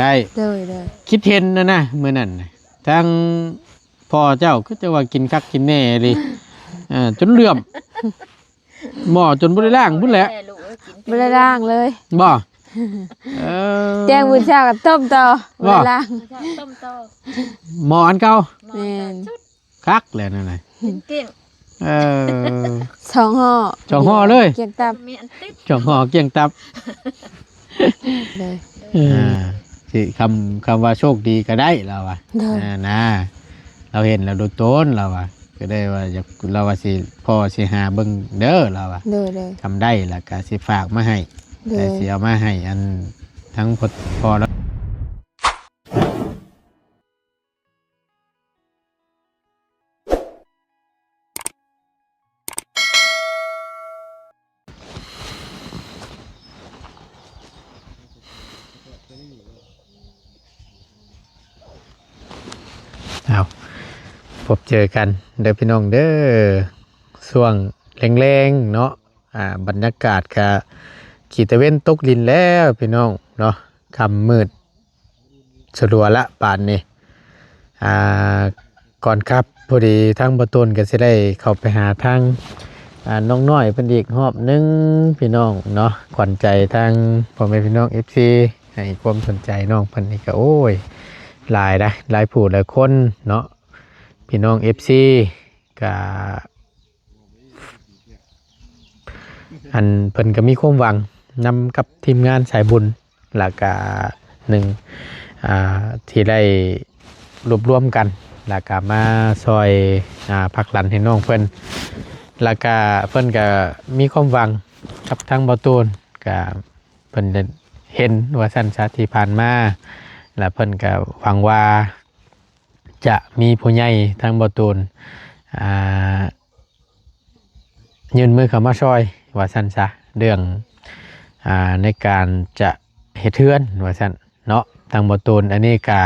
ໄດ້ ໂດຍ ໂດຍ ຄິດເຫັນນະນະ ມື້ນັ້ນນະ ທາງພໍ່ເຈົ້າຄືຈະວ່າກິນຄັກກິນແນ່ອີ່ຫຼີ ເອີ ຈົນເຫຼື້ອມ ໝໍ້ຈົນບໍ່ໄດ້ລ້າງພຸ້ນແຫຼະ ແມ່ລູກເອີຍ ກິນ ບໍ່ໄດ້ລ້າງເລີຍ ບໍ່? ເອີ ແຈ້ງມື້ເຊົ້າກໍຕົ້ມຕໍ່ ບໍ່? ບໍ່ໄດ້ລ້າງ ມື້ເຊົ້າຕົ້ມຕໍ່ ໝໍ້ອັນເກົ່າ ແມ່ນ ຄັກແຫຼະນັ້ນນະ ກິນກ້ຽງ ເອີ ສອງຫໍ່ ສອງຫໍ່ເລີຍ ກ້ຽງຕັບ ມີອັນຕິດ ສອງຫໍ່ກ້ຽງຕັບ ເລີຍ ເອີ ອ່າ ຊິ ຄຳ ຄຳວ່າໂຊກດີກໍໄດ້ລາວວ່າ ໂດຍ ອ່າ ນະ ລາວເຫັນແລ້ວໂດຍຕົນລາວວ່າ ກໍໄດ້ວ່າຢາກ ລາວວ່າຊິ ພໍ່ຊິຫາເບິ່ງເດີລາວວ່າ ໂດຍ ໂດຍ ຄຳໄດ້ລະກະຊິຝາກມາໃຫ້ ໂດຍ ແຕ່ຊິເອົາມາໃຫ້ອັນທັງພໍ່ ພໍ່ລາວ ເອົາ ພົບເຈີກັນເດີພີ່ນ້ອງເດີ ຊ່ວງແລງໆເນາະ ອ່າ ບັນຍາກາດກະຂີ້ຕາເວັນຕົກດິນແລ້ວພີ່ນ້ອງເນາະ ຄ່ຳມືດ ສະຫຼວລະບາດນີ້ ອ່າ ກ່ອນກັບ ພໍດີທາງບໍ່ຕູນກໍຊິໄດ້ເຂົ້າໄປຫາທາງ ອ່າ ນ້ອງນ້ອຍເພິ່ນອີກຮອບໜຶ່ງພີ່ນ້ອງເນາະ ຂວັນໃຈທາງພໍ່ແມ່ພີ່ນ້ອງເອັຟຊີ ໃຫ້ຄວາມສົນໃຈນ້ອງເພິ່ນນີ້ກໍ ໂອ້ຍ ຫຼາຍນະ ຫຼາຍຜູ້ຫຼາຍຄົນເນາະ ພີ່ນ້ອງເອັຟຊີ ກະ ອັນເພິ່ນກໍມີຄວາມຫວັງນຳກັບທີມງານສາຍບຸນ ແລ້ວກະໜຶ່ງ ອ່າ ທີ່ໄດ້ລວບລວມກັນ ແລ້ວກະມາຊ່ອຍ ອ່າ ຜັກດັນໃຫ້ນ້ອງເພິ່ນ ແລ້ວກະເພິ່ນກະມີຄວາມຫວັງກັບທາງບໍ່ຕູນ ກະເພິ່ນເຫັນວ່າຊັ້ນຊະ ທີ່ຜ່ານມາ ແລ້ວເພິ່ນກະຫວັງວ່າ ຈະມີຜູ້ໃຫຍ່ທາງບໍ່ຕູນ ອ່າ ຍື່ນມືເຂົ້າມາຊ່ອຍວ່າຊັ້ນຊະ ເລື່ອງ ອ່າ ໃນການຈະເຮັດເຮືອນວ່າຊັ້ນເນາະ ທາງບໍ່ຕູນ. ອັນນີ້ກະ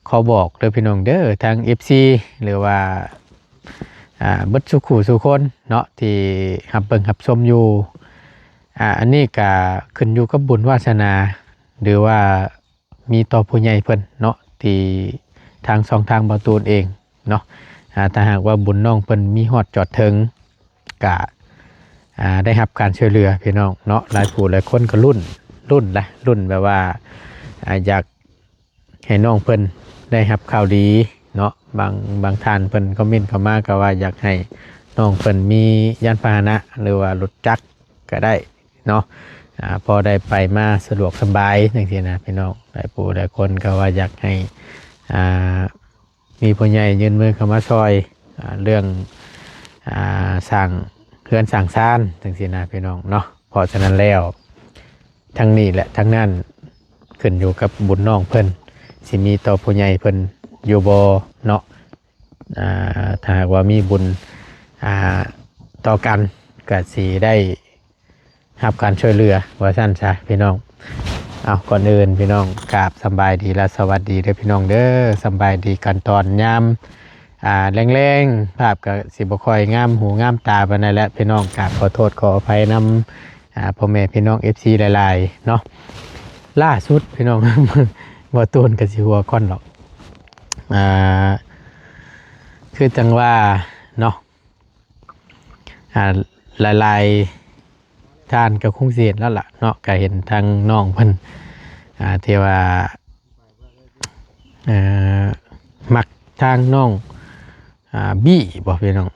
ຂໍບອກເດີພີ່ນ້ອງເດີ ທາງເອັຟຊີ ຫຼືວ່າ ອ່າ ເບິດສູ່ຄູ່ສູ່ຄົນເນາະ ທີ່ຮັບເບິ່ງຮັບຊົມຢູ່ ອ່າ ອັນນີ້ກະຂຶ້ນຢູ່ກັບບຸນວາສະໜາ ຫຼືວ່າ ມີຕໍ່ຜູ້ໃຫຍ່ເພິ່ນເນາະ ທີ່ທາງຊ່ອງທາງບ່າວຕູນເອງເນາະ ອ່າ ຖ້າຫາກວ່າບຸນນ້ອງເພິ່ນມີຮອດຈອດເຖິງ ກະ ອ່າ ໄດ້ຮັບການຊ່ວຍເຫຼືອພີ່ນ້ອງເນາະ. ຫຼາຍຜູ້ຫຼາຍຄົນກໍລຸ້ນ ລຸ້ນລະ ລຸ້ນແບບວ່າ ອ່າ ຢາກໃຫ້ນ້ອງເພິ່ນໄດ້ຮັບຂ່າວດີເນາະ. ບາງ ບາງທ່ານເພິ່ນຄອມເມັນເຂົ້າມາກໍວ່າຢາກໃຫ້ນ້ອງເພິ່ນມີຍານພາຫະນະ ຫຼືວ່າລົດຈັກ ກໍໄດ້ເນາະ ອ່າ ພໍໄດ້ໄປມາສະດວກສະບາຍຈັ່ງຊີ້ນະພີ່ນ້ອງ. ຫຼາຍຜູ້ຫຼາຍຄົນກໍວ່າຢາກໃຫ້ ອ່າ ມີຜູ້ໃຫຍ່ຍື່ນມືເຂົ້າມາຊ່ອຍ ອ່າ ເລື່ອງ ອ່າ ສ້າງເຮືອນສ້າງຊານຈັ່ງຊີ້ນະພີ່ນ້ອງເນາະ. ເພາະສະນັ້ນແລ້ວ ທັງນີ້ແຫຼະທັງນັ້ນ ຂຶ້ນຢູ່ກັບບຸນນ້ອງເພິ່ນ ຊິມີຕໍ່ຜູ້ໃຫຍ່ເພິ່ນຢູ່ບໍ່ເນາະ. ອ່າ ຖ້າຫາກວ່າມີບຸນ ອ່າ ຕໍ່ກັນ ກະຊິໄດ້ຮັບການຊ່ວຍເຫຼືອວ່າຊັ້ນຊະພີ່ນ້ອງ. ເອົາ ກ່ອນອື່ນພີ່ນ້ອງ ກາບສຳບາຍດີ ແລະ ສະຫວັດດີເດີພີ່ນ້ອງເດີ. ສຳບາຍດີກັນຕອນຍາມ ອ່າ ແລງໆ ພາບກະຊິບໍ່ຄ່ອຍງາມຫູງາມຕາປານໃດແຫຼະພີ່ນ້ອງ ກາບຂໍໂທດຂໍອະໄພນຳ ອ່າ ພໍ່ແມ່ພີ່ນ້ອງເອັຟຊີຫຼາຍໆເນາະ. ລ່າສຸດພີ່ນ້ອງ ບ່າວຕູນກໍຊິຫົວຂ້ອນດອກ ອ່າ ຄືຈັ່ງວ່າເນາະ ອ່າ ຫຼາຍໆທ່ານກໍຄົງຊິເຫັນແລ້ວລະເນາະ ກໍເຫັນທາງນ້ອງເພິ່ນ ອ່າ ທີ່ວ່າ ເອີ ມັກທາງນ້ອງ ອ່າ ບີ້ບໍ່ພີ່ນ້ອງ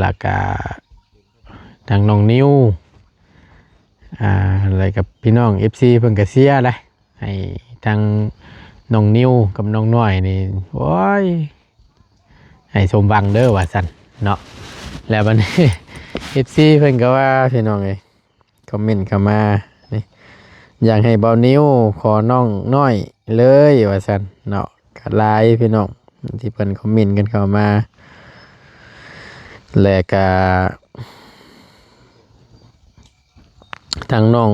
ແລ້ວກະທາງນ້ອງນິວ ອ່າ ແລ້ວກະພີ່ນ້ອງເອັຟຊີເພິ່ນກະເຊຍແຫຼະ ໃຫ້ທາງນ້ອງນິວກັບນ້ອງນ້ອຍນີ້ ໂອ້ຍ ໃຫ້ສົມຫວັງເດີວ່າຊັ້ນເນາະ. ແລ້ວບັດນີ້ ເອັຟຊີເພິ່ນກໍວ່າ ພີ່ນ້ອງເອີຍ ຄອມເມັນເຂົ້າມານີ້ ຢາກໃຫ້ບ່າວນິວຂໍນ້ອງນ້ອຍເລີຍວ່າຊັ້ນເນາະ. ກໍຫຼາຍພີ່ນ້ອງທີ່ເພິ່ນຄອມເມັນກັນເຂົ້າມາ ແລະກະທາງນ້ອງ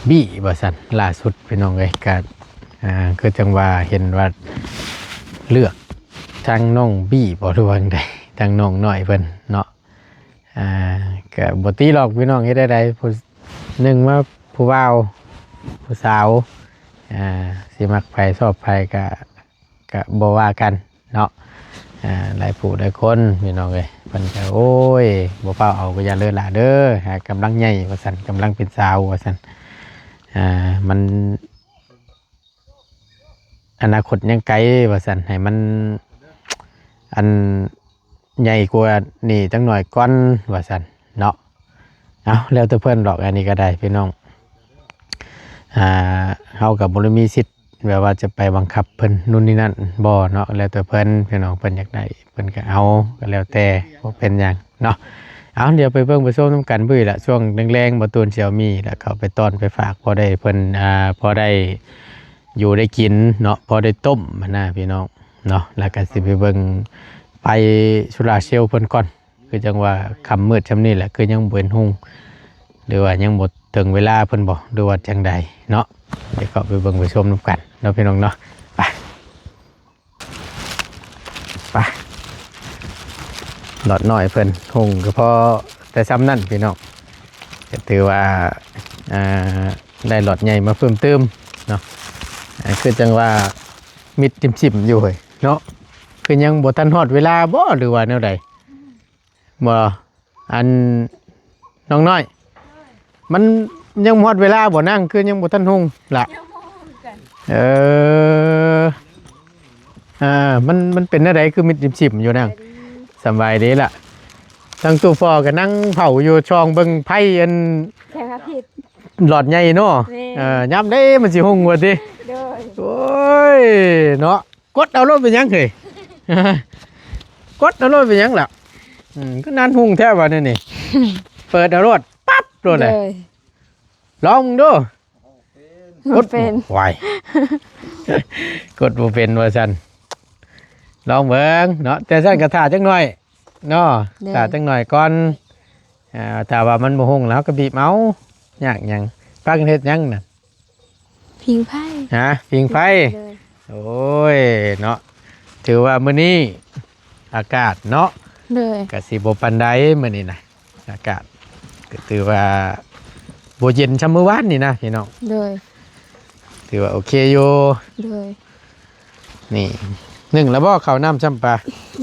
ບີ້ວ່າຊັ້ນ. ລ່າສຸດພີ່ນ້ອງເອີຍ ກະ ອ່າ ຄືຈັ່ງວ່າເຫັນວ່າເລືອກທາງນ້ອງບີ້ບໍ່ ຫຼືວ່າຈັ່ງໃດ ທາງນ້ອງນ້ອຍເພິ່ນເນາະ. ອ່າ ກະບໍ່ຕິດອກພີ່ນ້ອງ ເຮັດແນວໃດ ຜູ້ໜຶ່ງມາຜູ້ບ່າວ ຜູ້ສາວ ອ່າ ຊິມັກໃຜຊອບໃຜກະ ກະບໍ່ວ່າກັນເນາະ. ອ່າ ຫຼາຍຜູ້ຫຼາຍຄົນພີ່ນ້ອງເອີຍ ເພິ່ນກະ ໂອ້ຍ ບໍ່ຟ້າວເອົາກະຢ່າເລີຍຫຼະເດີ ຫາກຳລັງໃຫຍ່ວ່າຊັ້ນ ກຳລັງເປັນສາວວ່າຊັ້ນ ອ່າ ມັນ ອະນາຄົດຍັງໄກວ່າຊັ້ນ ໃຫ້ມັນ ອັນ ໃຫຍ່ກວ່ານີ້ຈັກໜ້ອຍກ່ອນວ່າຊັ້ນເນາະ. ເອົາ ແລ້ວແຕ່ເພິ່ນດອກ ອັນນີ້ກະໄດ້ພີ່ນ້ອງ ອ່າ ເຮົາກະບໍ່ໄດ້ມີສິດແບບວ່າຈະໄປບັງຄັບເພິ່ນນູ່ນນີ້ນັ້ນບໍ່ເນາະ ແລ້ວແຕ່ເພິ່ນພີ່ນ້ອງ ເພິ່ນຢາກໄດ້ເພິ່ນກະເອົາ ກະແລ້ວແຕ່ ບໍ່ເປັນຫຍັງເນາະ. ເອົາ ດຽວໄປເບິ່ງໄປຊົມນຳກັນ ມື້ລະຊ່ວງແລງໆ ບໍ່ຕູນຊິເອົາໝີ່ລະເຂົ້າໄປຕ້ອນໄປຝາກ ພໍໄດ້ເພິ່ນ ອ່າ ພໍໄດ້ຢູ່ໄດ້ກິນເນາະ ພໍໄດ້ຕົ້ມຫັ້ນນະພີ່ນ້ອງເນາະ. ລະກະຊິໄປເບິ່ງໄຟໂຊລາເຊວເພິ່ນກ່ອນ ຄືຈັ່ງວ່າຄ່ຳມືດຊ່ຳນີ້ແຫຼະ ຄືຍັງບໍ່ເຫັນຮຸ່ງ ຫຼືວ່າຍັງບໍ່ເຖິງເວລາເພິ່ນບໍ່ ຫຼືວ່າຈັ່ງໃດເນາະ. ດຽວເຂົ້າໄປເບິ່ງໄປຊົມນຳກັນເນາະພີ່ນ້ອງເນາະ. ໄປ ໄປ ຫຼອດນ້ອຍເພິ່ນ ຮຸ່ງກະພໍແຕ່ຊ່ຳນັ້ນພີ່ນ້ອງ ກະຖືວ່າ ອ່າ ໄດ້ຫຼອດໃຫຍ່ມາເພີ່ມຕື່ມເນາະ. ອ່າ ຄືຈັ່ງວ່າມິດຈິ້ມໆຢູ່ເຮີ້ຍເນາະ ຄືຍັງບໍ່ທັນຮອດເວລາບໍ່ ຫຼືວ່າແນວໃດ? ບໍ່ ອັນ ນ້ອງນ້ອຍ ມັນຍັງບໍ່ຮອດເວລາບໍ່ນາງ ຄືຍັງບໍ່ທັນຮຸ່ງລະ? ຍັງບໍ່ຮູ້ຄືກັນ. ເອີ ອ່າ ມັນ ມັນເປັນແນວໃດ ຄືມິດຈິ້ມໆຢູ່ນາງ? ສະບາຍດີລະ. ທາງຕູ້ຟໍກະນັ່ງເຝົ້າຢູ່ ສ່ອງເບິ່ງໄຟອັນ ແສງອາທິດ ຫຼອດໃຫຍ່ເນາະ. ແມ່ນ. ເອີ ຍາມໃດມັນຊິຮຸ່ງວ່າຕິ? ໂດຍ. ໂອ້ຍ ເນາະ. ກົດເອົາໂລດເປັນຫຍັງເຮີ້ຍ? ກົດເອົາໂລດເປັນຫຍັງລະ? ອືມ ຄືນັ້ນຮຸ່ງແທ້ວ່າແນວນີ້ ເປີດເອົາໂລດປັບໂລດແຫຼະ. ໂດຍ. ລອງເບິ່ງດູ. ກົດບໍ່ເປັນ. ຫວາຍ ກົດບໍ່ເປັນວ່າຊັ້ນ. ລອງເບິ່ງເນາະ ແຕ່ຊັ້ນກະຖ້າຈັກໜ້ອຍເນາະ. ໂດຍ. ຖ້າຈັກໜ້ອຍກ່ອນ ອ່າ ຖ້າວ່າມັນບໍ່ຮຸ່ງແລ້ວເຮົາກະບີບເອົາ ຍາກຫຍັງ. ພາກັນເຮັດຫຍັງນະ? ຜິງໄຟ. ຮະ? ຜິງໄຟ. ໂດຍ. ໂອ້ຍ ເນາະ ຖືວ່າມື້ນີ້ອາກາດເນາະ. ໂດຍ. ກະຊິບໍ່ປານໃດມື້ນີ້ນະ ອາກາດກະຖືວ່າບໍ່ເຢັນຊ່ຳມື້ວານນີ້ນະພີ່ນ້ອງ. ໂດຍ. ຖືວ່າໂອເຄຢູ່. ໂດຍ. ນີ້ ໜຶ້ງລະບໍ່ເຂົ້ານ້ຳຊ້ຳປາ?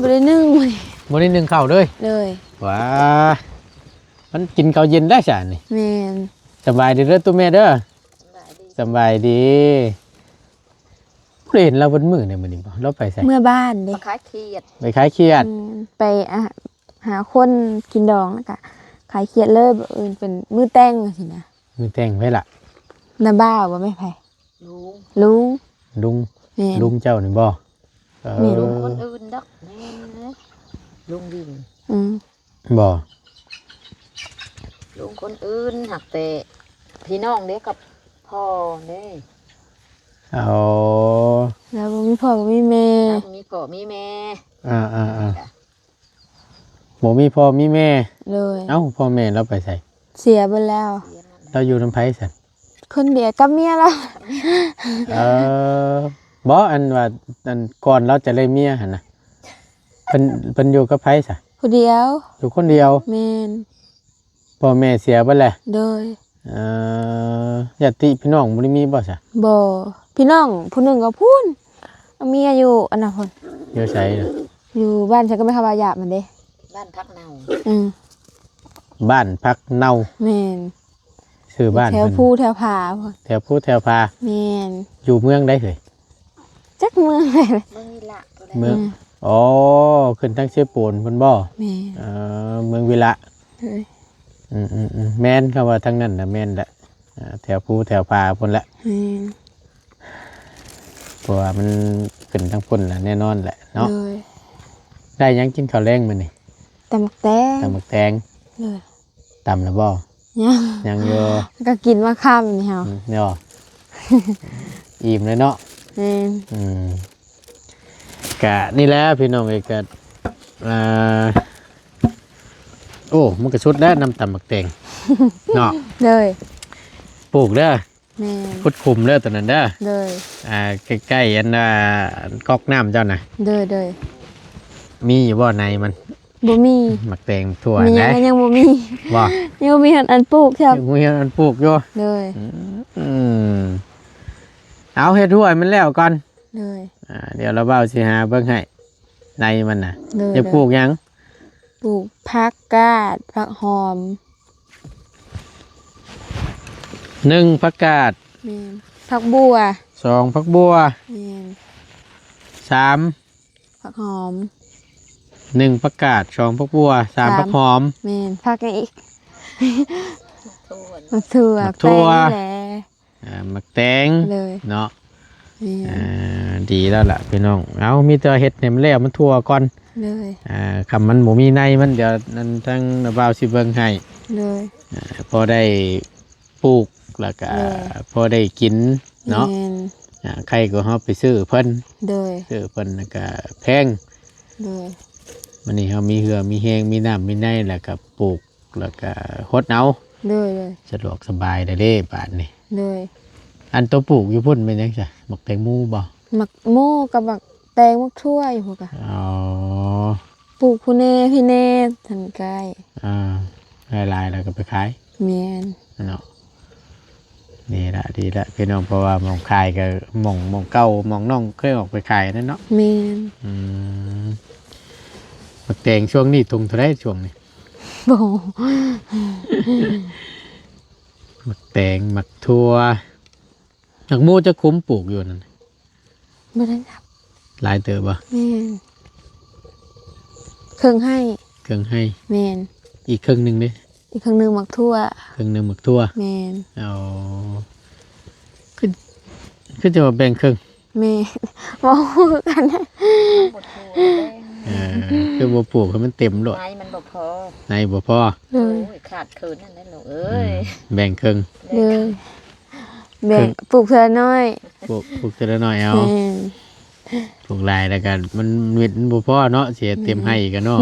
ບໍ່ໄດ້ໜຶ້ງ. ມື້ນີ້ບໍ່ໄດ້ໜຶ້ງເຂົ້າເລີຍ? ໂດຍ. ຫວາ ມັນກິນເຂົ້າເຢັນໄດ້ຊະນີ້. ແມ່ນ. ສະບາຍດີເດີຕູ້ແມ່ເດີ. ສະບາຍດີ. ສະບາຍດີ. ບໍ່ໄດ້ເຫັນລາວເບິດມື້ໃນມື້ນີ້ບໍ່? ລາວໄປໃສ? ເມືອບ້ານເດ້. ໄປຂາຍຂຽດ. ໄປຂາຍຂຽດ. ແມ່ນ. ໄປ ອາ ຫາຄົນກິນດອງ ລະກະຂາຍຂຽດເລີຍ. ມື້ອື່ນເປັນມື້ແຕ່ງຊີ້ນະ. ມື້ແຕ່ງໃຜລະ? ນ້າບ່າວບໍ່ແມ່ນໃຜ? ລຸງ. ລຸງ. ລຸງ. ແມ່ນ. ລຸງເຈົ້ານີ້ບໍ່? ເອີ ແມ່ນ. ລຸງຄົນອື່ນດອກ. ແມ່ນເລີຍ ລຸງວິນ. ອືມ. ບໍ່ ລຸງຄົນອື່ນ ຫາກແຕ່ພີ່ນ້ອງເດ້ກັບພໍ່ເດ້. ອໍ ລາວບໍ່ມີພໍ່ບໍ່ມີແມ່. ລາວບໍ່ມີພໍ່ມີແມ່. ອ່າໆໆ ບໍ່ມີພໍ່ມີແມ່. ໂດຍ. ເອົ້າ ພໍ່ແມ່ລາວໄປໃສ? ເສຍເບິດແລ້ວ. ລາວຢູ່ນຳໃຜຊັ້ນ? ຄົນດຽວກັບເມຍລາວ. ເອີ ບໍ່ ອັນວ່າ ອັນກ່ອນລາວຈະໄດ້ເມຍຫັ້ນນະ ເພິ່ນ ເພິ່ນຢູ່ກັບໃຜຊະ? ຜູ້ດຽວ. ຢູ່ຄົນດຽວ. ແມ່ນ. ພໍ່ແມ່ເສຍເບິດແລ້ວ. ໂດຍ. ເອີ ຍາດຕິພີ່ນ້ອງບໍ່ໄດ້ມີບໍ່ຊະ? ບໍ່ ພີ່ນ້ອງຜູ້ໜຶ່ງກໍພຸ້ນ ເມຍຢູ່ອັນນັ້ນພຸ້ນ. ຢູ່ໃສນະ? ຢູ່ບ້ານ ໃສກໍໄປຫາວ່າຢາບມັນເດ້. ບ້ານຜັກເນົ່າ. ອືມ ບ້ານຜັກເນົ່າ. ແມ່ນ. ຊື່ບ້ານ ແຖວພູແຖວຜາພຸ້ນ. ແຖວພູແຖວຜາ. ແມ່ນ. ຢູ່ເມືອງໃດເຮີ້ຍ? ຈັກເມືອງໃດ. ເມືອງວິລະ. ເມືອງ ອືມ ອໍ ຂຶ້ນທາງເຊໂປນພຸ້ນບໍ່? ແມ່ນ. ເອີ ເມືອງວິລະ. ເອີ ອືມໆໆ ແມ່ນ ຄຳວ່າທາງນັ້ນນະແມ່ນແຫຼະ ອ່າ ແຖວພູແຖວຜາພຸ້ນແຫຼະ. ແມ່ນ. ເພາະວ່າມັນຂຶ້ນທາງພຸ້ນລະແນ່ນອນແຫຼະເນາະ. ໂດຍ. ໄດ້ຫຍັງກິນເຂົ້າແລງມື້ນີ້? ຕຳໝາກແຕງ. ຕຳໝາກແຕງ. ໂດຍ. ຕຳແລ້ວບໍ່? ຍັງ. ຍັງຢູ່. ກໍກິນມາຄ່ຳນີ້ເຮົາ. ອືມ ເນາະ ອີ່ມເລີຍເນາະ. ແມ່ນ. ອືມ ກະນີ້ແຫຼະພີ່ນ້ອງເອີຍ ກະ ອ່າ ໂອ້ ມັນກະສຸດແລ້ວ ນ້ຳຕຳໝາກແຕງເນາະ. ໂດຍ. ປູກເດີ. ແມ່ນ. ຂຸດຂຸມເດີຕົວນັ້ນເດີ. ໂດຍ. ອ່າ ໃກ້ໆ ອັນ ອ່າ ກັອກນ້ຳເຈົ້ານະ. ໂດຍໆ. ມີຢູ່ບໍ່ໃນມັນ? ບໍ່ມີ. ໝາກແຕງທົ່ວ ມີ ນະ ຍັງບໍ່ມີ. ບໍ່? ຍັງບໍ່ມີອັນ ອັນປູກຊ້ຳ. ຍັງບໍ່ມີອັນປູກຢູ່. ໂດຍ. ອືມ ອືມ. ເອົາເຮັດຫ້ວຍມັນແລ້ວກ່ອນ ໂດຍ ອ່າ ດຽວລະບ່າວຊິຫາເບິ່ງໃຫ້ ໃນມັນນະ ໂດຍ ຈະປູກຫຍັງ? ປູກຜັກກາດ ຜັກຫອມ ໜຶ່ງ ຜັກກາດ ແມ່ນ ຜັກບົ່ວ ສອງ ຜັກບົ່ວ ແມ່ນ ສາມ ຜັກຫອມ ໜຶ່ງ ຜັກກາດ ສອງ ຜັກບົ່ວ ສາມ ສາມ ຜັກຫອມ ແມ່ນ ຜັກຫຍັງອີກ? ໝາກຖົ່ວ ໝາກຖົ່ວ ໝາກຖົ່ວ ແຕງນີ້ແຫຼະ ອ່າ ໝາກແຕງ ໂດຍ ເນາະ ແມ່ນ ອ່າ ດີແລ້ວລະພີ່ນ້ອງ ເອົາ ມີແຕ່ເຮັດໃຫ້ມັນແລ້ວ ມັນທົ່ວກ່ອນ ໂດຍ ອ່າ ຄັນມັນບໍ່ມີໃນມັນ ດຽວນັ້ນທາງນ້າບ່າວຊິເບິ່ງໃຫ້ ໂດຍ ອ່າ ພໍໄດ້ປູກ ແລ້ວກະ ໂດຍ ພໍໄດ້ກິນເນາະ ແມ່ນ ອ່າ ໄຄກວ່າເຮົາໄປຊື້ເພິ່ນ ໂດຍ ຊື້ເພິ່ນແລ້ວກະແພງ ໂດຍ ມື້ນີ້ເຮົາມີເຫື່ອມີແຮງ ມີນ້ຳມີໃນ ແລ້ວກະປູກ ແລ້ວກະຫົດເອົາ ໂດຍ ໂດຍ ສະດວກສະບາຍແລ້ວເດ້ບາດນີ້ ໂດຍ ອັນໂຕປູກຢູ່ພຸ້ນແມ່ນຫຍັງຊະ? ໝາກແຕງໂມບໍ່? ໝາກໂມກັບໝາກແຕງ ໝາກຖົ່ວຢູ່ພຸ້ນກະ ອໍ ປູກພຸ້ນແດ່ພີ້ແດ່ ທັງໃກ້ ອ່າ ຫຼາຍໆແລ້ວກໍໄປຂາຍ ແມ່ນ ເນາະ ດີລະ ດີລະພີ່ນ້ອງ ເພາະວ່າໝ່ອງຂາຍກໍໝ່ອງ ໝ່ອງເກົ່າ ໝ່ອງນ້ອງເຄີຍອອກໄປຂາຍນັ້ນເນາະ ແມ່ນ ອືມ ໝາກແຕງຊ່ວງນີ້ທຸງເທົ່າໃດຊ່ວງນີ້? ບໍ່ ໝາກແຕງ ໝາກຖົ່ວ ໝາກໂມຈັກຂຸມປູກຢູ່ນັ້ນ? ບໍ່ໄດ້ນັບ ຫຼາຍເຕີບບໍ່? ແມ່ນ ເຄິ່ງໄຮ່ ເຄິ່ງໄຮ່ ແມ່ນ ອີກເຄິ່ງໜຶ່ງເດ້? ອີກເຄິ່ງໜຶ່ງໝາກຖົ່ວ ເຄິ່ງໜຶ່ງໝາກຖົ່ວ ແມ່ນ ອໍ ຄື ຄືຈະວ່າແບ່ງເຄິ່ງ? ແມ່ນ ບໍ່ຮູ້ຄືກັນ ບໍ່ຖົ່ວແບ່ງ ເອີ ຄືບໍ່ປູກໃຫ້ມັນເຕັມໂລດ ໃນມັນບໍ່ພໍ ໃນບໍ່ພໍ ໂດຍ ໂອ້ຍ ຂາດເຂີນນັ້ນແຫຼະລູກເອີຍ ອືມ ແບ່ງເຄິ່ງ ໂດຍ ແບ່ງ ເຄິ່ງ ປູກເທື່ອລະໜ້ອຍ ປູກ ປູກເທື່ອລະໜ້ອຍເອົາ ແມ່ນ ປູກຫຼາຍແລ້ວກໍມັນ ມັນບໍ່ພໍເນາະ ຊິເຕັມໄຮ່ກັນເນາະ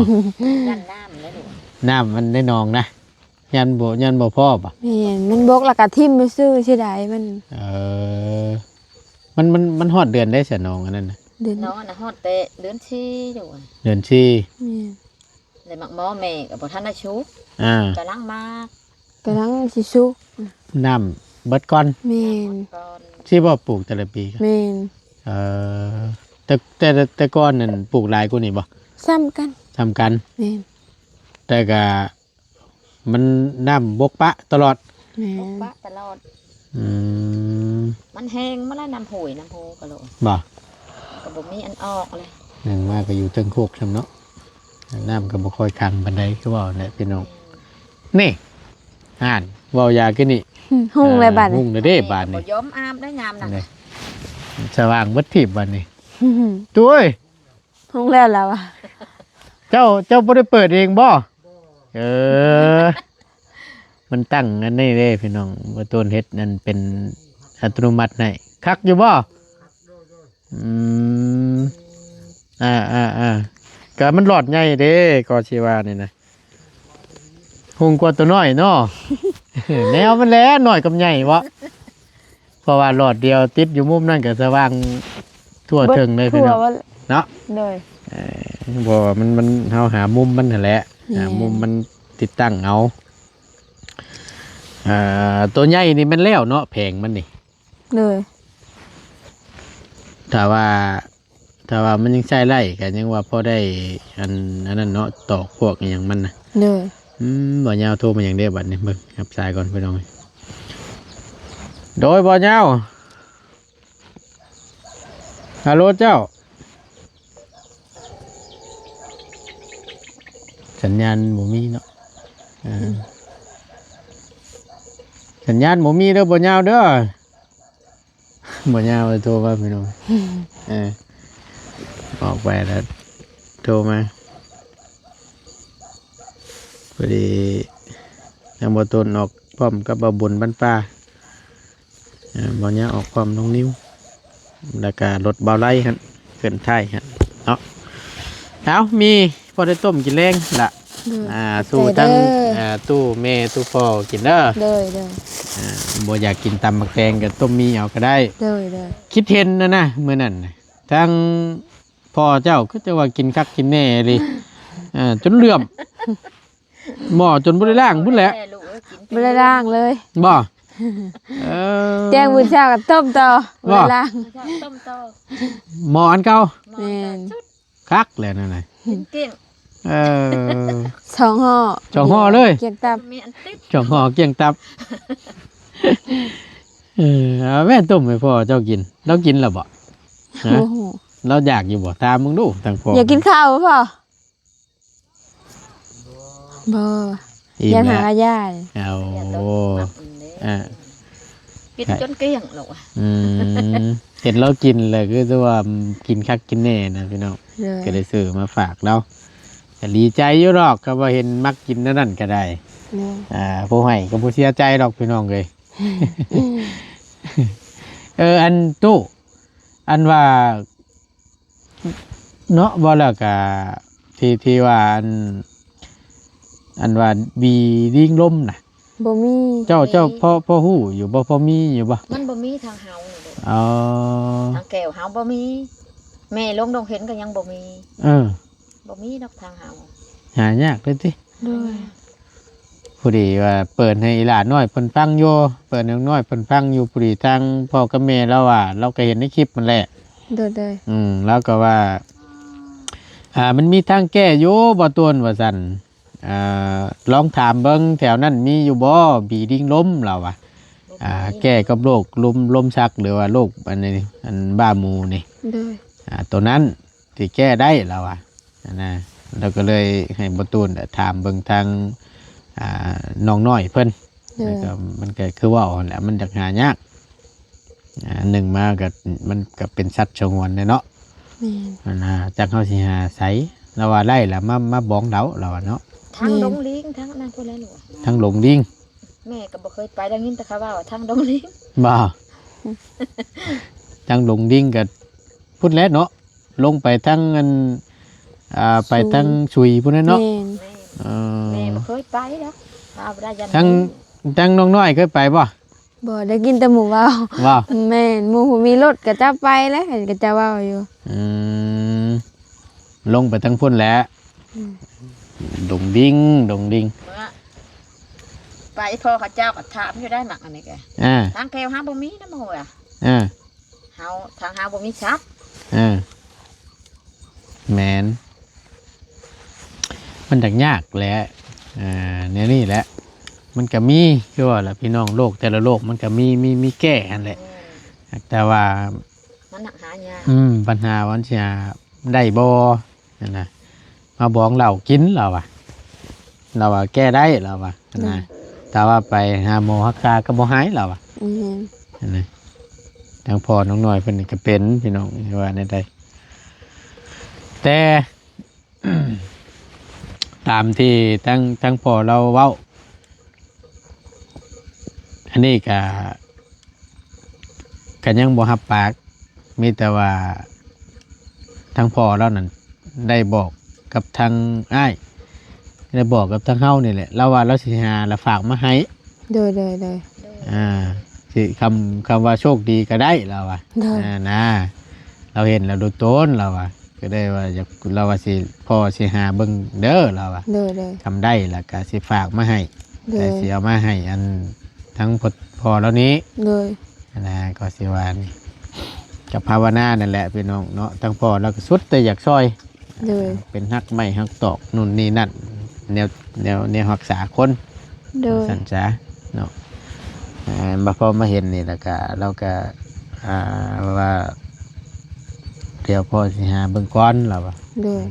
ຢ້ານນ້ຳແຫຼະລູກ ນ້ຳມັນໃນໜອງນະ ຢ້ານບໍ່ ຢ້ານບໍ່ພໍບໍ່? ແມ່ນ ມັນບົກແລ້ວກໍຖິ້ມໄປຊື່ ເສຍດາຍມັນ ເອີ ມັນ ມັນ ມັນຮອດເດືອນໃດຊະໜອງອັນນັ້ນນະ? ເດືອນ ນ້ອງນະຮອດແຕ່ເດືອນສີ່ຢູ່ ເດືອນສີ່ ແມ່ນ ແລ້ວໝາກໝໍແມ່ກໍບໍ່ທັນໄດ້ສຸກ ອ່າ ກຳລັງໝາກ ກຳລັງຊິສຸກ ນ້ຳເບິດກ່ອນ ແມ່ນ ຊິບໍ່ປູກແຕ່ລະປີ? ແມ່ນ ເອີ ແຕ່ ແຕ່ ແຕ່ກ່ອນນັ້ນປູກຫຼາຍກວ່ານີ້ບໍ່? ສ່ຳກັນ ສ່ຳກັນ ແມ່ນ ແຕ່ກະມັນນ້ຳບົກປະຕະຫຼອດ ແມ່ນ ບົກປະຕະຫຼອດ ອືມ ມັນແຫ້ງໝົດແລ້ວ ນ້ຳຫ້ວຍນ້ຳພູກໍໂລ ບໍ່ ກໍບໍ່ມີອັນອອກເລີຍ ໜຶ່ງມາກໍຢູ່ເທິງໂຄກຊ້ຳເນາະ ນ້ຳກໍບໍ່ຄ່ອຍຂັງປານໃດ ຄືເວົ້າແຫຼະພີ່ນ້ອງ ນີ້ ອ່ານ ເວົ້າຢາກິນນີ້ ຫຸ້ງແລ້ວບາດນີ້ ຫຸ້ງແລ້ວເດ້ບາດນີ້ ບໍ່ຍອມອາບໄດ້ຍາມນັ້ນ ສະຫວ່າງເບິດທີບບາດນີ້ ຕຸ້ຍ ຫຸ້ງແລ້ວລາວວ່າ ເຈົ້າ ເຈົ້າບໍ່ໄດ້ເປີດເອງບໍ່? ເອີ ມັນຕັ້ງອັນນີ້ເດ້ພີ່ນ້ອງ ບໍ່ໂຕນເຮັດອັນເປັນອັດຕະໂນມັດໃຫ້ ຄັກຢູ່ບໍ່? ອືມ ອ່າໆໆ ກະມັນຫຼອດໃຫຍ່ເດ້ ກໍຊິວ່ານີ້ນະ ຫຸ້ງກວ່າຕົວນ້ອຍເນາະ ແນວມັນແຫຼະ ນ້ອຍກັບໃຫຍ່ເບາະ ເພາະວ່າຫຼອດດຽວຕິດຢູ່ມຸມນັ້ນກໍສະຫວ່າງທົ່ວເທິງເລີຍພີ່ນ້ອງເນາະ ໂດຍ ເອີ ເພາະວ່າມັນ ມັນ ເຮົາຫາມຸມມັນຫັ້ນແຫຼະ ແມ່ນ ຫາມຸມມັນຕິດຕັ້ງເອົາ ອ່າ ຕົວໃຫຍ່ນີ້ແມ່ນແລ້ວເນາະ ແຜງມັນນີ້ ໂດຍ ຖ້າວ່າ ຖ້າວ່າມັນຍັງໃຊ້ໄດ້ກໍຍັງວ່າພໍໄດ້ອັນ ອັນນັ້ນເນາະ ຕອກພວກອີ່ຫຍັງມັນນະ ໂດຍ ອືມ ບ່າວຍາວໂທມາຫຍັງເດ້ບັດນີ້ ເບິ່ງຮັບສາຍກ່ອນພີ່ນ້ອງ ໂດຍ ບ່າວຍາວ ຮາໂຫຼເຈົ້າ ສັນຍານບໍ່ມີເນາະ ເອີ ອືມ ສັນຍານບໍ່ມີເດີ ບ່າວຍາວເດີ ບໍ່ຍາວໂທມາພີ່ນ້ອງ ເອີ ອອກໄປແລ້ວໂທມາ ພໍດີທາງບ່າວໂຕນອອກພ້ອມກັບບ່າວບຸນບ້ານປ່າ ເອີ ບ່າວຍາວອອກພ້ອມນ້ອງນິວ ແລ້ວກະລົດບ່າວໄລຫັ້ນ ເຄື່ອນທ້າຍຫັ້ນເນາະ ເອົາ ມີພໍໄດ້ຕົ້ມກິນແລງລະ ໂດຍ ອ່າ ຂອບໃຈ ສູ່ທັງ ເດີ ອ່າ ຕູ້ແມ່ຕູ້ພໍ່ກິນເດີ ໂດຍ ໂດຍ ອ່າ ບໍ່ຢາກກິນຕຳໝາກແຕງກໍຕົ້ມໝີ່ເອົາກໍໄດ້ ໂດຍ ໂດຍ ຄິດເຫັນນະນະ ມື້ນັ້ນນະ ທາງພໍ່ເຈົ້າຄືຈະວ່າກິນຄັກກິນແນ່ອີ່ຫຼີ ອ່າ ຈົນເຫຼື້ອມ ໝໍ້ຈົນບໍ່ໄດ້ລ້າງພຸ້ນແຫຼະ ແມ່ລູກເອີຍ ກິນ ບໍ່ໄດ້ລ້າງເລີຍ ບໍ່? ເອີ ແຈ້ງມື້ເຊົ້າກໍຕົ້ມຕໍ່ ບໍ່ ບໍ່ໄດ້ລ້າງ ເຊົ້າຕົ້ມຕໍ່ ໝໍ້ອັນເກົ່າ ໝໍ້ອັນເກົ່າ ແມ່ນ ສຸດ ຄັກແລ້ວນັ້ນນະ ກິນກ້ຽງ ເອີ ສອງຫໍ້ ສອງຫໍ້ເລີຍ ກ້ຽງຕັບ ມີອັນຕິດ ສອງຫໍ້ກ້ຽງຕັບ ເອີ ເອົາແມ່ຕົ້ມໃຫ້ພໍ່ເຈົ້າກິນ ລາວກິນແລ້ວບໍ່ ຮະ ໂອ້ໂຫ ລາວຢາກຢູ່ບໍ່ ຖາມເບິ່ງດູທາງພໍ່ ຢາກກິນເຂົ້າບໍ່ພໍ່? ບໍ່ ອີ່ມແລ້ວ ຢ້ານຫາຍາຍ ເອົາ ອ່າ ກິນຈົນກ້ຽງໂລດ ອືມ ເຫັນລາວກິນແລ້ວຄືຊິວ່າກິນຄັກກິນແນ່ນະພີ່ນ້ອງ ໂດຍ ກໍໄດ້ຊື້ມາຝາກລາວ ກໍດີໃຈຢູ່ດອກ ກໍວ່າເຫັນມັກກິນແນວນັ້ນກໍໄດ້ ໂດຍ ອ່າ ຜູ້ໃຫ້ກໍບໍ່ເສຍໃຈດອກພີ່ນ້ອງເອີຍ ເອີ ອັນຕູ້ ອັນວ່າ ເນາະ ເວົ້າແລ້ວກະ ທີ່ ທີ່ວ່າ ອັນ ອັນວ່າບີລິງລົມນະ ບໍ່ມີ ເຈົ້າ ບໍ່ມີ ເຈົ້າພໍ ພໍຮູ້ຢູ່ບໍ່? ພໍມີຢູ່ບໍ່? ມັນບໍ່ມີທາງເຮົານີ້ເດ້ ອໍ ທາງແກ້ວເຮົາບໍ່ມີ ແມ່ລົງດົງເຫັນກໍຍັງບໍ່ມີ ເອີ ບໍ່ມີດອກທາງເຮົາ ຫາຍາກເລີຍຕິ ໂດຍ ພໍດີວ່າເປີດໃຫ້ອີຫຼ້ານ້ອຍເພິ່ນຟັງຢູ່ ເປີດໃຫ້ນ້ອງນ້ອຍເພິ່ນຟັງຢູ່ ພໍດີທາງພໍ່ກັບແມ່ລາວວ່າ ລາວກໍເຫັນໃນຄລິບຫັ້ນແຫຼະ ໂດຍໆ ອືມ ລາວກໍວ່າ ອ່າ ມັນມີທາງແກ້ຢູ່ບໍ່ຕູນ ວ່າຊັ້ນ ອ່າ ລອງຖາມເບິ່ງແຖວນັ້ນມີຢູ່ບໍ່ ບີລິງລົມ ລາວວ່າ ອ່າ ແກ້ກັບໂລກລົມ ລົມຊັກ ຫຼືວ່າໂລກອັນນີ້ ອັນບ້າໝູນີ້ ໂດຍ ອ່າ ໂຕນັ້ນ ທີ່ແກ້ໄດ້ລາວວ່າ ຫັ້ນນະ ລາວກໍເລີຍໃຫ້ບໍ່ຕູນແຫຼະຖາມເບິ່ງທາງ ອ່າ ນ້ອງນ້ອຍເພິ່ນ ໂດຍ ແລ້ວກໍມັນກໍຄືເວົ້າຫັ້ນແຫຼະ ມັນຢາກຫາຍາກ ອ່າ ໜຶ່ງມາກໍ ມັນກໍເປັນສັດສະຫງວນແຫຼະເນາະ ແມ່ນ ຫັ້ນນະ ຈັກເຮົາຊິຫາໃສ ລາວວ່າໄດ້ລະ ມາ ມາບອງເອົາ ລາວວ່າເນາະ ທາງ ແມ່ນ ດົງລີງ ທາງນັ້ນພຸ້ນແຫຼະລູກ ທາງດົງລີງ ແມ່ກໍບໍ່ເຄີຍໄປ ໄດ້ຍິນແຕ່ເຂົາເວົ້າວ່າທາງດົງລີງ ບໍ່ ທາງດົງລີງກໍພຸ້ນແຫຼະເນາະ ລົງໄປທາງອັນ ອ່າ ໄປທາງຊຸຍພຸ້ນແຫຼະເນາະ ແມ່ນ ເອີ ແມ່ບໍ່ເຄີຍໄປດອກ ວ່າບໍ່ໄດ້ຢ້ານ ທາງ ທາງນ້ອງນ້ອຍເຄີຍໄປບໍ່? ບໍ່ ໄດ້ຍິນແຕ່ໝູ່ເວົ້າ ເວົ້າ ແມ່ນ ໝູ່ຜູ້ມີລົດເຂົາເຈົ້າໄປແຫຼະ ເຫັນເຂົາເຈົ້າເວົ້າຢູ່ ອືມ ລົງໄປທາງພຸ້ນແຫຼະ ອືມ ດົງດິງ ດົງດິງ ເມື່ອໄປພໍ່ເຂົາເຈົ້າກໍຖາມຢູ່ໄດ້ໝາກອັນນີ້ແກ ອ່າ ທາງແຖວເຮົາບໍ່ມີນະໝູ່ອະ ອ່າ ເຮົາ ທາງເຮົາບໍ່ມີສັດ ອ່າ ແມ່ນ ມັນຢາກຍາກແຫຼະ ອ່າ ແນວນີ້ແຫຼະ ມັນກະມີ ຄືວ່າລະ ພີ່ນ້ອງ ໂລກແຕ່ລະໂລກມັນກະມີ ມີ ມີແກ້ຫັ້ນແຫຼະ ແມ່ນ ແຕ່ວ່າ ມັນຫາຍາກ ອືມ ບັນຫາວ່າມັນຊິຫາໄດ້ບໍ່ຫັ້ນນະ ມາບອງເຫຼົ້າກິນລາວວ່າ ລາວວ່າແກ້ໄດ້ລາວວ່າ ອືມ ນະ ຖ້າວ່າໄປຫາໝໍຮັກສາກໍບໍ່ຫາຍລາວວ່າ ອືມ ນະ ທາງພໍ່ນ້ອງນ້ອຍເພິ່ນນີ້ກໍເປັນ ພີ່ນ້ອງ ວ່າແນວໃດ ແຕ່ ຕາມທີ່ທາງ ທາງພໍ່ລາວເວົ້າ ອັນນີ້ກະ ກະຍັງບໍ່ຮັບປາກ ມີແຕ່ວ່າທາງພໍ່ລາວນັ້ນໄດ້ບອກກັບທາງອ້າຍ ໄດ້ບອກກັບທາງເຮົານີ້ແຫຼະ ລາວວ່າລາວຊິຫາແລ້ວຝາກມາໃຫ້ ໂດຍ ໂດຍ ໂດຍ ອ່າ ຊິ ຄຳ ຄຳວ່າໂຊກດີກໍໄດ້ລາວວ່າ ໂດຍ ອ່າ ນະ ລາວເຫັນແລ້ວໂດນໂຕນລາວວ່າ ກໍໄດ້ວ່າຢາກ ລາວວ່າຊິ ພໍ່ຊິຫາເບິ່ງເດີລາວວ່າ ໂດຍ ໂດຍ ຄຳໄດ້ລະກະຊິຝາກມາໃຫ້ ໂດຍ ແຕ່ຊິເອົາມາໃຫ້ອັນທັງພໍ່ ພໍ່ລາວນີ້ ໂດຍ ນະ ກໍຊິວ່ານີ້ ກໍພາວະນານັ້ນແຫຼະພີ່ນ້ອງເນາະ ທັງພໍ່ລາວກໍສຸດແຕ່ຢາກຊ່ອຍ ໂດຍ ເປັນຮັກໄມ້ຮັກຕອກນູ່ນນີ້ນັ້ນ ແນວ ແນວ ແນວຮັກສາຄົນ ໂດຍ ວ່າຊັ້ນຊະເນາະ ອ່າ ມາພໍມາເຫັນນີ້ແລ້ວກະ ລາວກະ ອ່າ ວ່າ ດຽວພໍ່ຊິຫາເບິ່ງກ່ອນລາວວ່າ ໂດຍ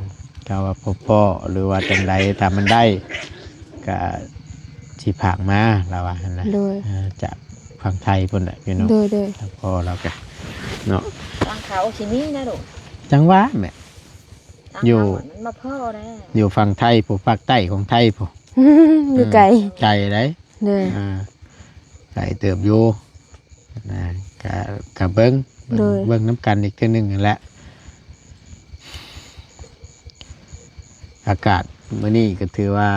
ຖ້າວ່າບໍ່ພໍ້ ຫຼືວ່າຈັ່ງໃດ ຖ້າມັນໄດ້ກະຊິຝາກມາລາວວ່າຫັ້ນນະ ໂດຍ ອ່າ ຈາກຝັ່ງໄທພຸ້ນແຫຼະພີ່ນ້ອງ ໂດຍ ໂດຍ ທາງພໍ່ລາວກະເນາະ ທາງເຂົາຊິມີນະລູກ ຈັ່ງວ່າແມ່ ຢູ່ ທາງເຮົາມັນບໍ່ພໍແລ້ວ ຢູ່ຝັ່ງໄທພຸ້ນ ພາກໃຕ້ຂອງໄທພຸ້ນ ຢູ່ໄກ ໄກໃດ ໂດຍ ອ່າ ໄກເຕີບຢູ່ ນະ ກະ ກະເບິ່ງ ເບິ່ງ ໂດຍ ເບິ່ງນຳກັນອີກເທື່ອໜຶ່ງຫັ້ນແຫຼະ ອາກາດມື້ນີ້ກໍຖືວ່າ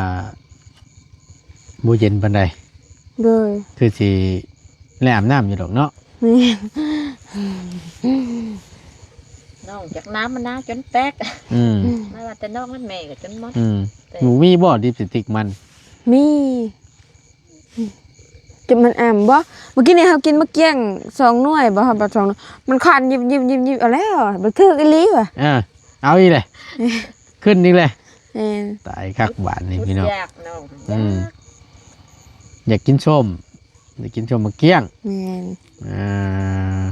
ບໍ່ເຢັນປານໃດ ໂດຍ ຄືຊິໄດ້ອາບນ້ຳຢູ່ດອກເນາະ ແມ່ນ ນ້ອງຈັກນ້ຳມັນນາຈົນແຕກ ອືມ ບໍ່ວ່າແຕ່ນ້ອງນັ້ນແມ່ກໍຈົນໝົດ ອືມ ແຕ່ ໝູ່ມີບໍ່ລິບສະຕິກມັນ ມີ. ຈົນມັນອຳບໍ່? ມື້ກີ້ນີ້ເຮົາກິນໝາກກ້ຽງສອງໜ່ວຍບໍ່? ເຮົາບັດສອງໜ່ວຍ ມັນຄັນຍິບໆໆໆ ເອົາແລ້ວ ບໍ່ຖືກອີ່ຫຼີວ່າ. ເອີ ເອົາອີກແຫຼະ ຂຶ້ນອີກແຫຼະ. ແມ່ນ ຕາຍຄັກບາດນີ້ພີ່ນ້ອງ. ຢາກເນາະ ອືມ ຢາກກິນສົ້ມ ໄດ້ກິນສົ້ມໝາກກ້ຽງ. ແມ່ນ ອ່າ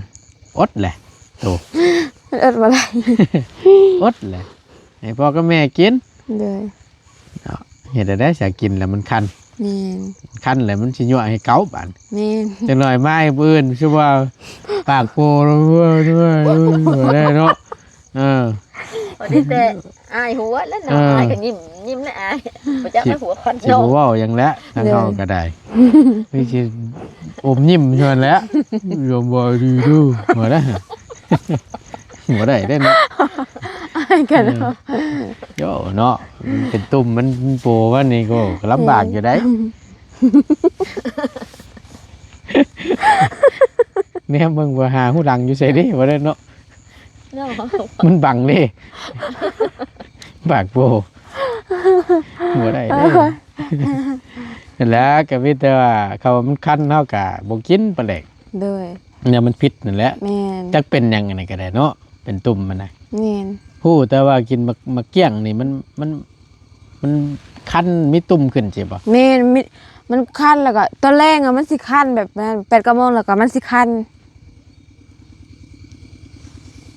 ອົດແຫຼະໂຕ ມັນອົດບໍ່ໄດ້ ອົດແຫຼະ ໃຫ້ພໍ່ກັບແມ່ກິນ. ໂດຍ ເນາະ ເຮັດແນວໃດສາກິນແລ້ວມັນຄັນ. ແມ່ນ ຄັນແລ້ວມັນຊິຍົວໃຫ້ເກົາບາດ. ແມ່ນ ຈັກໜ່ອຍມາໃຫ້ຜູ້ອື່ນ ຄືວ່າປາກໂປແລ້ວເນາະ. ເອີ ພໍດີແຕ່ ອາຍຫົວແລ້ວເນາະ. ເອີ ອາຍກໍຍິ້ມ ຍິ້ມແລ້ວອາຍ ບໍ່ຈັກແລ້ວຫົວຄັນ ຊິບໍ່ເວົ້າຫຍັງແຫຼະ ທາງເຮົາກໍໄດ້ ໂດຍ ມີຊິອົມຍິ້ມເທົ່ານັ້ນແຫຼະ. ຢອມບໍ່ດີດູ ບໍ່ໄດ້ ບໍ່ໄດ້ເດ້ເນາະ. ອາຍກັນເນາະ ເອີ ໂຢເນາະ ເປັນຕຸ່ມມັນໂປມັນນີ້ກໍລຳບາກຢູ່ໄດ໋. ແນມເບິ່ງວ່າຫາຫູຫຼັງຢູ່ໃສເດ້ ບໍ່ໄດ້ເນາະ. ເນາະ ມັນບັງເດ້ ປາກໂປ ບໍ່ໄດ້ເດ້. ເອີ ນັ້ນແຫຼະ ກໍມີແຕ່ວ່າເຂົາວ່າມັນຄັນ ເຮົາກໍບໍ່ກິນປານໃດ. ໂດຍ ແນວມັນຜິດນັ້ນແຫຼະ. ແມ່ນ ຈັກເປັນຫຍັງອັນນີ້ກໍໄດ້ເນາະ ເປັນຕຸ່ມມັນນະ. ແມ່ນ ຮູ້ແຕ່ວ່າກິນໝາກ ໝາກກ້ຽງນີ້ມັນ ມັນ ມັນຄັນ ມີຕຸ່ມຂຶ້ນຊິບໍ່? ແມ່ນ ມີ ມັນຄັນ ແລ້ວກໍຕອນແລງອະມັນຊິຄັນ ແບບແປດເກົ້າໂມງ ແລ້ວກໍມັນຊິຄັນ.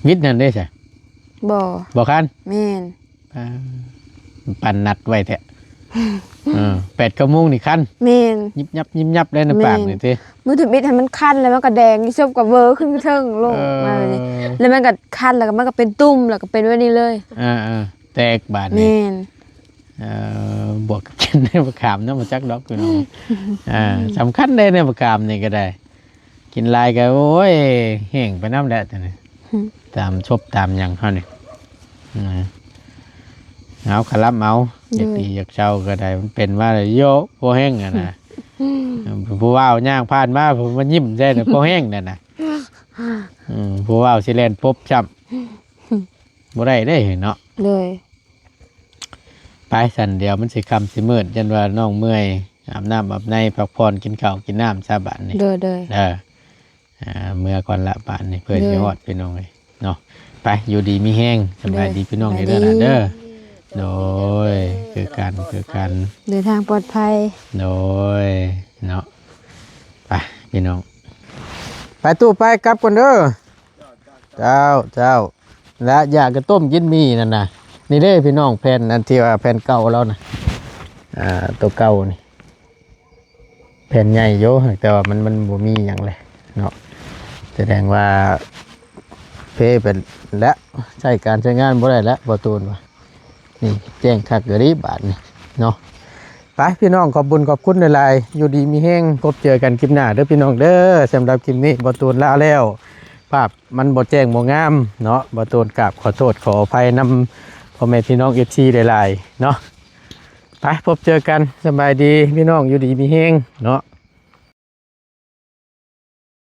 ວິດນັ້ນເດ້ຊະ? ບໍ່ ບໍ່ຄັນ. ແມ່ນ ອ່າ ປານນັດໄວ້ແທ້. ເອີ ແປດເກົ້າໂມງນີ້ຄັນ. ແມ່ນ ຍິບຍັບຍິບຍັບໄດ້ໃນປາກນີ້ຕິ. ມື້ທຳອິດຫັ້ນມັນຄັນ ແລ້ວມັນກໍແດງ ອີສົບກໍເວີຂຶ້ນເທິງລົງ ເອີ ມາແບບນີ້ ແລ້ວມັນກໍຄັນ ແລ້ວກໍມັນກໍເປັນຕຸ່ມ ແລ້ວກໍເປັນແບບນີ້ເລີຍ. ເອີໆ ແຕກບາດນີ້. ແມ່ນ ເອີ ບວກກັບກິນໃນບັກຂາມເນາະ ບໍ່ຈັກດອກພີ່ນ້ອງ. ອ່າ ສຳຄັນເດ້ໃນບັກຂາມນີ້ກໍໄດ້ ກິນຫຼາຍກໍ ໂອ້ຍ ແຫ້ງໄປນຳແຫຼະ ຕາມສົບຕາມຫຍັງເຮົານີ້. ເອົາ ຂະລຳເອົາ ຢາກດີຢາກເຊົາກໍໄດ້ ມັນເປັນມາແລ້ວໂຍ ພໍແຫ້ງຫັ້ນນະ. ຜູ້ບ່າວຍ່າງຜ່ານມາ ມາຍິ້ມໃສ່ນະ ພໍແຫ້ງນັ້ນນະ. ອືມ ຜູ້ບ່າວຊິແລ່ນປົບຊ້ຳ ບໍ່ໄດ້ເດ້ເນາະ. ໂດຍ ໄປຊັ້ນ ດຽວມັນຊິຄ່ຳຊິມືດ ຢ້ານວ່ານ້ອງເມື່ອຍ ອາບນ້ຳອາບໃນ ພັກຜ່ອນ ກິນເຂົ້າກິນນ້ຳຊະບາດນີ້. ໂດຍໆ ເດີ ອ່າ ເມືອກ່ອນລະບາດນີ້ ເພື່ອຊິຮອດພີ່ນ້ອງເອີຍເນາະ. ໄປ ຢູ່ດີມີແຮງ ສະບາຍດີພີ່ນ້ອງເດີ. ໂດຍ ຄືກັນ ຄືກັນ ເດີນທາງປອດໄພ. ໂດຍ ເນາະ ໄປພີ່ນ້ອງ ໄປຕູ້ ໄປ ກັບກ່ອນເດີ. ເຈົ້າ ເຈົ້າ ແລະ ຢາກກະຕົ້ມກິນໝີ່ນັ້ນນະ. ນີ້ເດ້ພີ່ນ້ອງ ແຜ່ນອັນທີ່ວ່າແຜ່ນເກົ່າລາວນະ ອ່າ ໂຕເກົ່ານີ້ ແຜ່ນໃຫຍ່ຢູ່ ແຕ່ວ່າມັນ ມັນບໍ່ມີຫຍັງເລີຍເນາະ. ສະແດງວ່າເພໄປແລ້ວ ໃຊ້ການໃຊ້ງານບໍ່ໄດ້ແລ້ວ ບໍ່ຕູນວ່າ. ນີ້ແຈ້ງຄັກອີ່ຫຼີບາດນີ້ເນາະ. ໄປພີ່ນ້ອງ ຂອບບຸນຂອບຄຸນຫຼາຍໆ ຢູ່ດີມີແຮງ ພົບເຈີກັນຄລິບໜ້າເດີພີ່ນ້ອງເດີ. ສຳລັບຄລິບນີ້ ບໍ່ຕູນລາແລ້ວ ພາບມັນບໍ່ແຈ້ງບໍ່ງາມເນາະ ບໍ່ຕູນກາບຂໍໂທດຂໍອະໄພນຳພໍ່ແມ່ພີ່ນ້ອງ ເອັຟຊີ ຫຼາຍໆເນາະ. ໄປ ພົບເຈີກັນ ສະບາຍດີພີ່ນ້ອງ ຢູ່ດີມີແຮງເນາະ.